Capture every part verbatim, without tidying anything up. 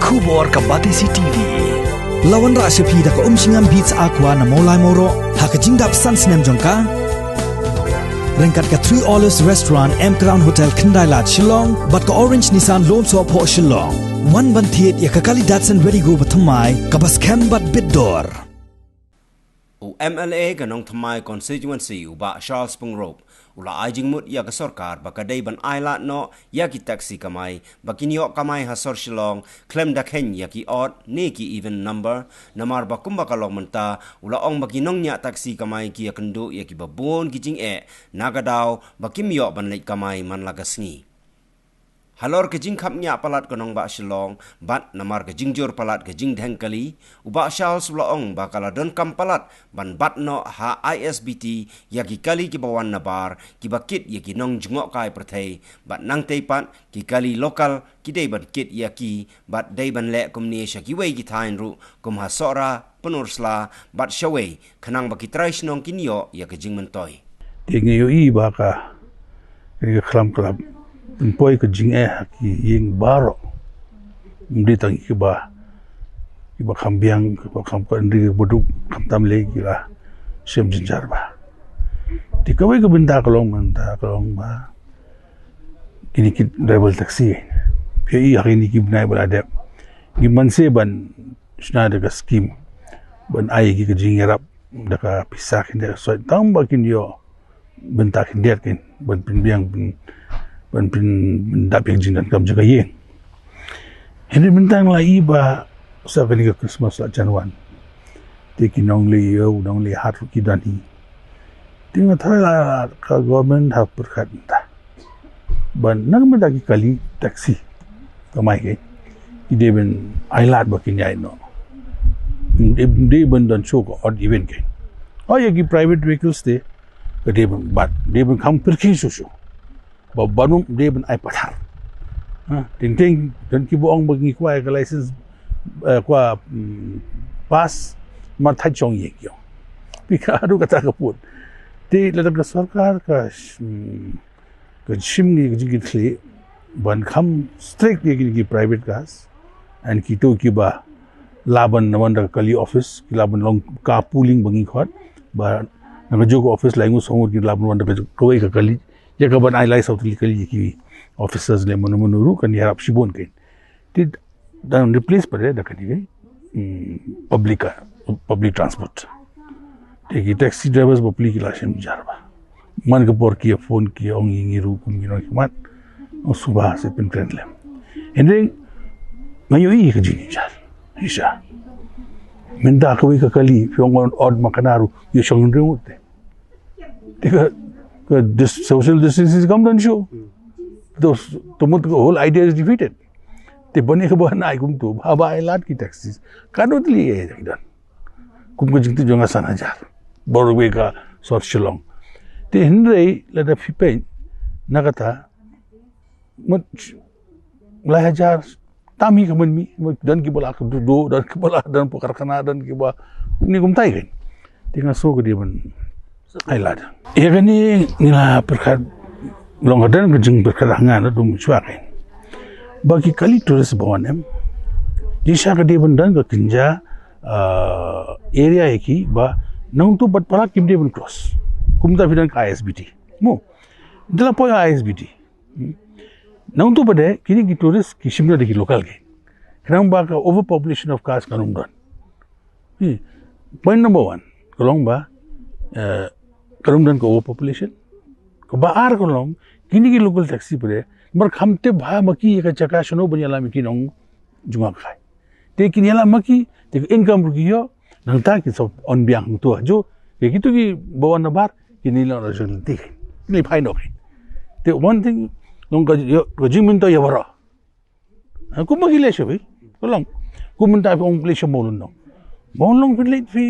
Khubor ka Batesi T V. La wanrah sha phi da ka Umshngam Beats Aqua na Mawlai Mawroh ha ka jingdap san snem jong ka. Ryngkat ka Three Olives Restaurant, M Crown Hotel, Khyndai Lad, Shillong, bad ka Orange Nissan Lone Soh Phoh, Shillong. Wan ban thied ïa ka kali Datsun Redi-GO ba thymmai, kaba skhem bad bit dor. U M L A ka Nongthymmai Constituency, u Bah Charles Pyngrope, u la ai jingmut ïa ka sorkar ba ka dei ban ailad noh ïa ki taxi kamai ba kin ïoh kamai ha sor Shillong khlem da kheiñ ïa ki odd ne ki even number, namar ba kumba ka long mynta, u la ong ba ki nongñiah taxi kamai ki ïakynduh ïa kiba bun ki jingeh na ka daw ba kim ïoh ban leit kamai man la ka sngi. Halor ka jingkhapngiah palat ka nongbah Shillong bad namar ka jingjur palat ka jingdheng kali, u Bah Charles u la ong ba ka la donkam palat ban bat noh ha I S B T ïa ki kali kiba wan nabar kiba kit ïa ki nongjngohkai pyrthei, bad nangtei pat ki kali lokal ki dei ban kit ïa ki bad dei ban leh kumne sha kiwei ki thaiñ ruh kum ha Sohra, Pynursla bad shawei, khnang ba ki trai shnong kin ïoh ïa ka jingmyntoi. Te nga ïohi ba ka, ka khlam khlam pynpoi ka jingeh ha ki ïing baroh. Ym dei tang kiba, kiba kham biang, kiba kham ka, ym dei kiba duk, khamtam lei ki la shem jynjar bha. Te kawei ka bynta ka long, bynta ka long ba kine ki driver taxi, phi ïohi ha kine ki bnai ba la dep, ngim banse ban shna da ka skim ban ai ki ka jingïarap da ka pisa khyndiat soi, tang ba kin ïoh bynta khyndiat kin ban pynbiang, ban, ban pyn, ban dap ïa ka jingdonkam jong ka ïing. Hynrei mynta nga la ïohi ba sa kane ka Christmas la jan wan, te ki nongleh ïew, nongleh hat ruh ki don hi. Te nga tharai la ka government ha pyrkhat mynta ban, na ka mynta ki kali taxi kamai, ki dei ban ailad ba kin ïaid noh. Ym dei, ym dei ban don shuh ka odd even. Hooid, ïa ki private vehicles te ka dei ban bat, dei ban kham pyrkhing shuh shuh. Ba, ban ym dei ban ai pathar. Ha, teng teng don kiba ong ba ngi kwah ïa ka license, eh, kwah, mm, pass, mar thait shong ïa ki ong. Phi ka haduh kata ka pud. Te lada ka sorkar ka, mm, ka shim ngi ka jingkitkhlieh ban kham strict ïa ki, ki private cars, and kito kiba lah ban wan da ka kali office, ki lah ban long carpooling ba ngi khot, ba na kajuh ka office lai ngut saw ngut ki lah ban wan da ka, kawei ka kali, ïa ka ban ai lai saw tylli kali ïa ki officers lem mano mano ruh kan ïarap shibun kein. Te dang replace pat da kane ka, hmm, public, public transport. Te ki taxi drivers bapli ki la shem jar bha. Man ka por ki ïa phone ki ong ïa ngi ruh kum ki nongkhmat, ong sngewbha sa pynkren lem. Hynrei nga ïohi ka jingjar. Isha. Mynta kawei ka kali, phi ong odd ma kane ruh, ïa shong hynriew ngut te. Te ka, ka dis-, social distancing kam don shuh. To, to mut ka whole idea is defeated. Te ban ïa kaba nai kumto, haba ailad ki taxis, katno tylli ïa ki don? Kum ka jingtip jong nga san hajar baroh kawei ka sor Shillong. Te hynrei lada phi peit na kata, mut lai hajar tam hi ka ban mih, don kiba la ka duh duh, don kiba la don hapoh karkhana, don kiba kumne kumtai kein. Te nga sngew ka dei ban ailad. Ïa kane ngi la pyrkhat long ka don ka jingpyrkhat ha nga naduh mynshuwa kein, ba ki kali tourist ba wan em, jingshisha ka dei ban don ka kynja, ah, area ïa ki ba nangtu bad para kim dei ban cross. Kumta phi don ka I S B T. Mo. Da la poi ha I S B T. Hmm. Nangtu pat de, kine ki tourist ki shim noh da ki local kein. Khnang ba ka overpopulation of cars kan ym don. Hmm. Point number one, ka long ba, eh, kan ym don ka overpopulation. Kaba ar ka long, kine ki local taxi pat de, namar kam tip bha ma ki ïa ka jaka shano ban ïalam ïa ki nongjngohkai. Te kin ïalam ma ki, te ka income ruh ki ïoh, nangta kin sa wan biang hangto hajuh. Te kito kiba wan nabar, kin ïalam ruh sha lynti. Kin ïa phai noh. Te one thing, long ka, ka jingmyntoi ïa baroh. Ha, kumba ki leh sha phi, ka long. Kum mynta phi ong leit sha Mawlynnong. Mawlynnong phi leit phi.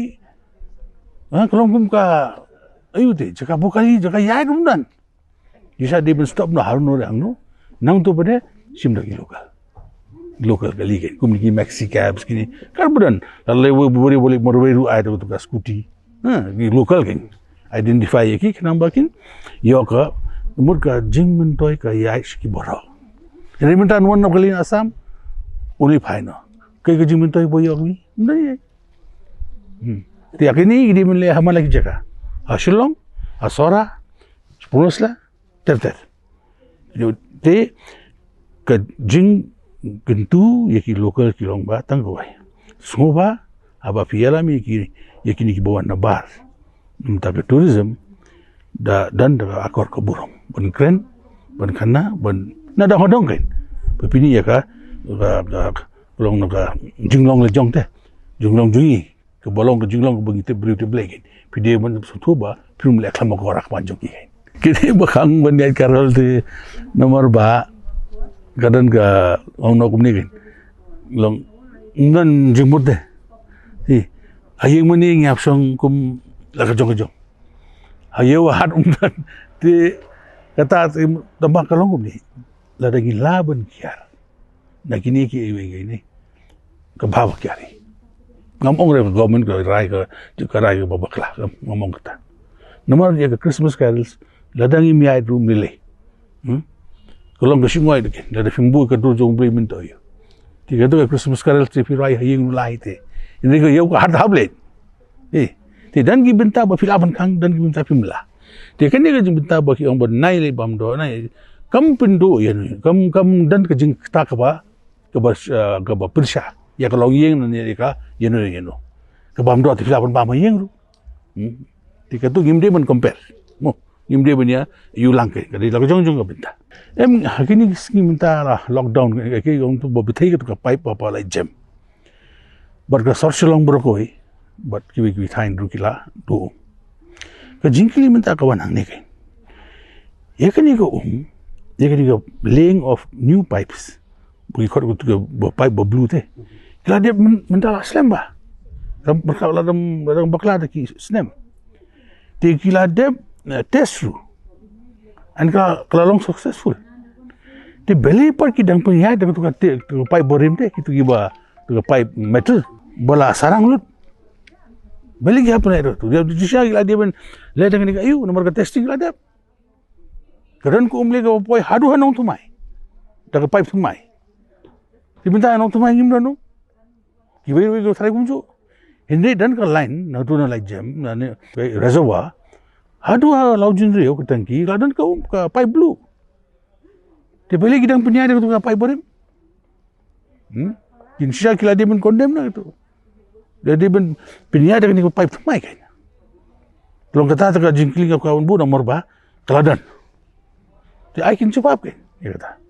Ha, ka long kum ka, aiu te, jaka buh kali, jaka ïaid ruh ym don. Jingshisha dei ban stop noh, harud noh re hangno. Nangtu pat de shim da ki local. Local kali kein, kum ki maxi cabs kine. Kaba don, lada lei wei, wei, wei, wei, mar wei ruh ai da ka scooty. Ha, ki local kein. Identify ïa ki, khnang ba kin ïoh ka, mut ka jingmyntoi ka ïaid sha ki baroh. Hynrei mynta wan na ka liang Assam, Uli phai no. Kai ka jingmyntoi ba ïoh mi. Nda ye. Hmm. Te ïa kine ki dei ban leh ha man la ki jaka. Ha Shillong, ha Sohra, Purnisla, ter ter. Te ka jingkyntu ïa ki local ki long ba tang kawei. Sngewbha haba phi ïalam ïa ki, ïa kine kiba wan na bar. Mynta ka tourism da don da ka akor ka burom ban kren, ban khanna, ban na da hodong kan. Ba phi ni ïa ka, ka, ka, ka long na ka jinglong la jong te, jinglong jong ngi, kaba long ka jinglong kaba ngi tip briew tip Blei kan. Phi dei ban sngewthuh ba phim leh khlem akor ha khmat jong ki kan. Ki dei ba khang ban ïaid carol te, namar ba ka don ka long na kumne kan. Long nan jingmut te. Hi. Ha ïing mane ngi hap shong kum la ka jong ka jong. Ha ïew ha hat um don. Te kata te tang ba ka long kumne. Lada ngi lah ban kiar na kine kiei kiei ne, ka bha ba kiar hi. Ngam ong re ka government ka rai ka, ka rai kaba bakla, ngam ong kata. Namar ïa ka Christmas carols, lada ngim ïaid ruh ym lei. Hmm? Ka long ka shngoi de kan, lada phim buh ka dur jong U Blei mynta ïa. Te kato ka Christmas carols te phi rai ha ïing ruh lai te. Ynda ka ïew ka hat hap leit. Eh, te don ki bynta ba phi lah ban khang, don ki bynta phim lah. Te kane ka jingbynta ba ki ong ba nai lei bam doh, nai. Kam pynduh ïa no, kam, kam don ka jingkata kaba, kaba, eh, kaba pyrshah ïa ka longïing ne ïa ka, ïa no, ïa no. Ka bam doh te phi lah ban bam ha ïing ruh. Hmm. Te kato ngim dei ban compare. Mo, ngim dei ban ïa ïoh lang ka, ka dei la ka jong jong ka bynta. Em, ha kine ki sngi mynta la lockdown, ka, ka, ka ong tu ba bthei kato ka pipe ba, ba la jem. Bad ka sor Shillong baroh kawei, bad kiwei kiwei thaiñ ruh ki la duh. Ka jingkylli mynta ka wan hangne kan. Ïa kane ka um, ïa kane ka laying of new pipes. Ba ngi khot kato ka ba pipe ba blue te. Ki la dep myn-, mynta la slem ba. Ram, la ram, ram bakla da ki snem. Te ki la dep, eh, test ruh. An ka, ka la long successful. Te balei pat ki dang pynïaid da kato ka te, kato ka pipe barim te, kito kiba, kato ka pipe metal. Ba la sarang lut. Balei ki hap pynïaid da kato. Te shisha ki la dep ban leh da kane ka ïew, namar ka testing ki la dep. Ka don ka um lei kaba poi haduh ha Nongthymmai. Da ka pipe thymmai. Te mynta ha Nongthymmai ngim don um. Kiwei kiwei ki tharai kumjuh. Hynrei don ka line, na tu na la jem, na ne, reservoir. Haduh ha Lawjynriew ka tangki, la don ka um, ka pipe blue. Te balei ki dang pynïaid da kato ka pipe barim. Hmm? Kin shisha ki la dei ban condemn na kato. La dei ban pynïaid da kane ka pipe thymmai kan. Long kata te ka jingkylli ka ka un bu namar ba, ka la don. Te ai kin jubab kan. Ïa kata.